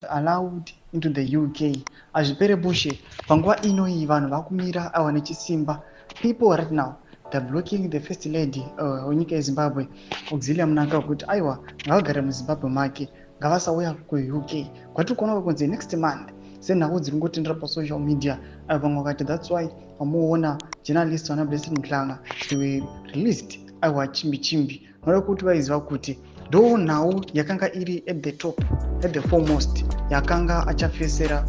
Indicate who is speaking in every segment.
Speaker 1: Allowed into the UK. Hazvipere bushe. Panguva ino iyi vanhu vakumira awa nechisimba. People right now, they're blocking the First Lady wenyika yeZimbabwe, Auxilia Mnangagwa, kuti aiwa, ngavagare muZimbabwe make, ngavasauya kuUK kwatiri kuona kunzi next month, senhau dziri kungotendera pasocial media. Vamwe vakati that's why vamuona journalist vana Blessed Mhlanga, they were released aiwa chimbi chimbi, noda kuti vaiziva kuti ndo nhau yakanga iri at the top, at the foremost, yakanga achafesera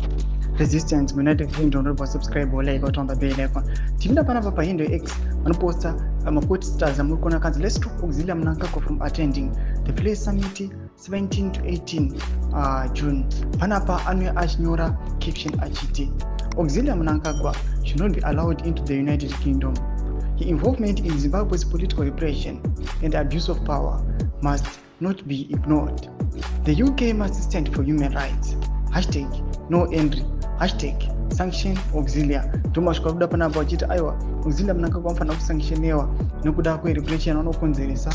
Speaker 1: resistance muUnited Kingdom. Unobva subscribe, like, on the bell icon. Tipinda panapa pahindo X, vanoposta maposters amuri kuona kanzi "Let's stop Auxilia Mnangagwa from attending the Flare Summit 17 to 18 June". Panapa anouya achinyora caption achiti, "Auxilia Mnangagwa should not be allowed into the United Kingdom. Her involvement in Zimbabwe's political repression and abuse of power must not be ignored. The UK must stand for human rights. #NoEntry, #SanctionAuxilia." Ndomasvika kuda panapa vachiti aiwa, Auxilia Mnangagwa vanofanira kusanctionewa nekuda kwerepression vanokonzeresa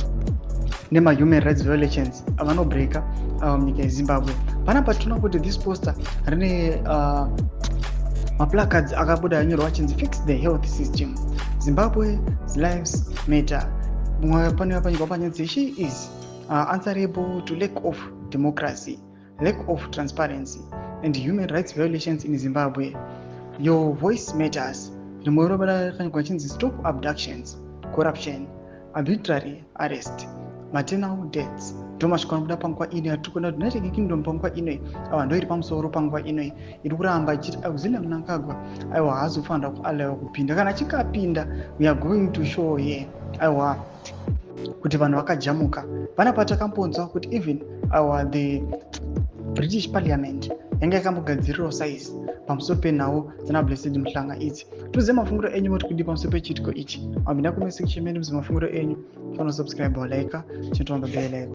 Speaker 1: nemahuman rights violations avanobreaka munyika yeZimbabwe. Panapa tinoona kuti this poster rine maplacards akabuda anyorwa achinzi "Fix the health system", "Zimbabwe's lives matter". Mumwe pane panyorwa panyanzi "She is answerable to lack of democracy, lack of transparency and human rights violations in Zimbabwe. Your voice matters." Rimwe robuda rakanyorwa achinzi "Stop abductions, corruption, arbitrary arrest, maternal deaths". Ndomasvika nobuda panguva ino yatiri kuona kuti United Kingdom panguva inoi aiwa ndo iri pamusoro. Panguva inoi iri kuramba ichiti Auxilia Mnangagwa aiwa haazofanira kuallowa kupinda. Kana achinge apinda, we are going to show here aiwa kuti vanhu vakajamuka. Panapa takambonzwa kuti even aiwa the British Parliament yanga yakambogadzirirawo size pamusoro penhau dzana Blessed Mhlanga idzi. Tiuze mafungiro enyu, moti kudi pamusoro pechiitiko ichi. Mapinda comment section medu, muze mafungiro enyu. Fanosubscribe, like, chinotomba bell icon.